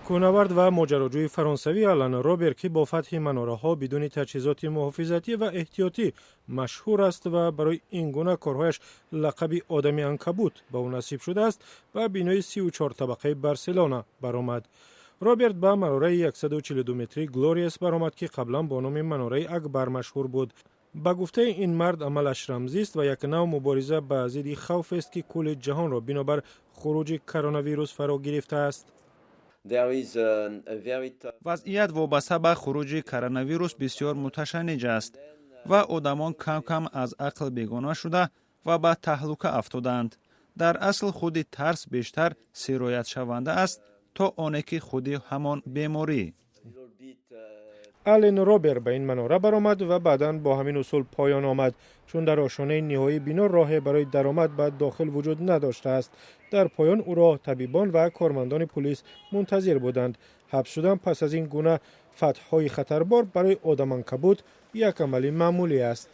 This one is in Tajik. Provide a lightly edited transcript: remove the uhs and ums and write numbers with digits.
Кӯҳнавард ва моҷароҷӯи фаронсавӣ Алан Робер, ки бо фатҳи манораҳо бидуни таҷҳизоти муҳофизатӣ ва эҳтиётӣ машҳур аст ва барои ин гуна корҳояш лақаби одами анкабут ба ӯ насиб шудааст, ба бинои 34 табақаи Барселона баромад. Роберт ба манораи 142 метрии Глориес баромад, ки қаблан бо номи манораи Акбар машҳур буд. Ба гуфтаи ин мард, амалаш рамзист ва як нав мубориза ба зидди хавфест, ки кулли ҷаҳонро бинобар хуруҷи коронавирус фаро гирифтааст. Вазъият вобаста ба хуруҷи коронавирус бисёр муташанниҷ аст ва одамон кам кам аз ақл бегона шуда ва ба таҳлука афтодаанд. Дар асл, худи тарс бештар сироятшаванда аст, то оне ки худи ҳамон беморӣ. Ален Робер ба ин манора баромад ва баъдан бо ҳамин усул поён омад, чун дар ошонаи ниҳоии бино роҳе барои даромад ба дохил вуҷуд надоштааст. Дар поён ӯро табибон ва кормандони пулис мунтазир буданд. Ҳабс шудан пас аз ин гуна фатҳҳои хатарбор барои одаманкабут як амали маъмулӣ аст.